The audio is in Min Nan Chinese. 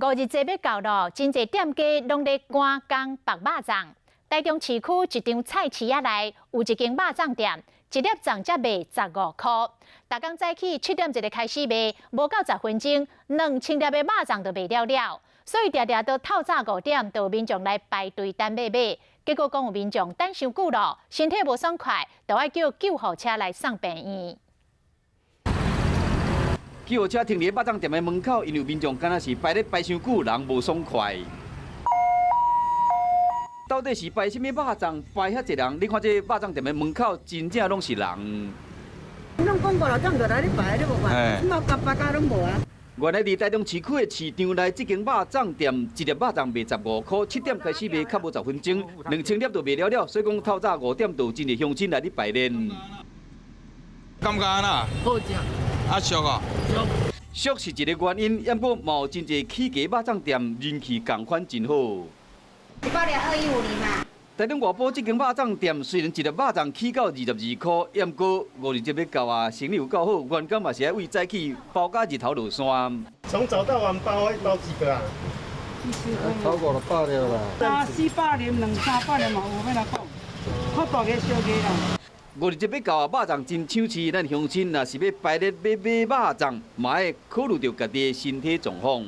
五日節欲到囉，真濟店家攏咧趕工縛肉粽。台中市區一場菜市仔內有一間肉粽店，一粒粽才賣15箍。逐工早起7點一個開始賣，無夠10分鐘，2000粒的肉粽就賣了了。所以定定都透早5點，就有民眾來排隊等欲買。結果講有民眾等傷久囉，身體無爽快，就愛叫救護車來送病院。救護車停佇肉粽店的門口，因為民眾敢若是排咧排傷久，人無爽快。到底是排啥物肉粽，排遐濟人？你看這肉粽店的門口，真正攏是人。攏講5、6點就來咧排，你無看？這馬夾排甲攏無啊。原來佇台中市區的市場內，這間肉粽店一粒肉粽賣15箍，7點開始賣，較無10分鐘，2000粒就賣了了。所以講透早5點就有真濟鄉親來咧排練。感覺按怎？好食。啊俗哦。俗是一個原因，毋過嘛有真濟起家肉粽店人氣仝款真好。 100粒2150嘛。台中外埔這間肉粽店雖然一粒肉粽起到22箍，毋過五日節欲到啊，生意有夠好，員工嘛是愛為早起包甲日頭落山。從早到晚包包幾個啊？超過600粒啦。三四百粒、兩三百粒嘛有，欲來講，較大个小個啦。五日節欲到啊，肉粽真搶市，咱鄉親若是欲排咧欲買肉粽，嘛愛考慮著家己的身體狀況。